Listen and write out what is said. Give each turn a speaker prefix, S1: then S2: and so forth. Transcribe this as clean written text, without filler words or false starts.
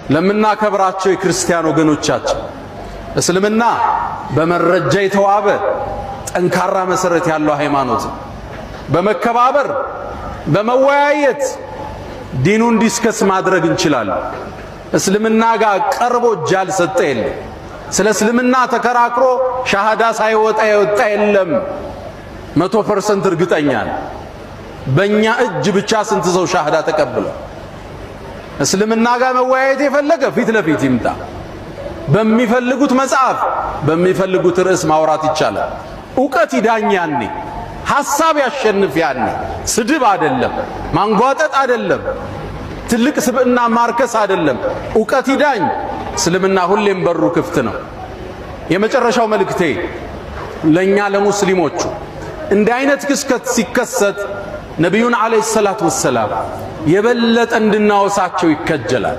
S1: ለምናከብራቸው የክርስቲያን ወገኖቻችን እስልምና በመረጃ የተዋበ ጠንካራ መሰረት ያለው ሃይማኖት፣ በመከባበር በመወያየት ዲኑን discuss ማድረግ እንችላለን። እስልምና ጋር ቀርቦ እጅ ያልሰጠ የለም። ስለ እስልምና ተከራክሮ ሻሃዳ ሳይወጣ የወጣ የለም። 100% እርግጠኛ ነኝ። በእኛ እጅ ብቻ ስንት ሰው ሻሃዳ ተቀብሏል። እስልምና ጋር መወያየት የፈለገ ፊት ለፊት ይምጣ። በሚፈልጉት መጽሐፍ በሚፈልጉት ርዕስ ማውራት ይቻላል። እውቀት ይዳኝ ያኔ፣ ሐሳብ ያሸንፍ ያኔ። ስድብ አይደለም፣ ማንጓጠጥ አይደለም፣ ትልቅ ስብዕና ማርከስ አይደለም። እውቀት ይዳኝ። እስልምና ሁሌም በሩ ክፍት ነው። የመጨረሻው መልእክቴ ለኛ ለሙስሊሞቹ፣ እንዲህ አይነት ክስተት ሲከሰት ነቢዩን عليه الصلاة والسلام የበለጠ እንድናወሳቸው ይከጀላል።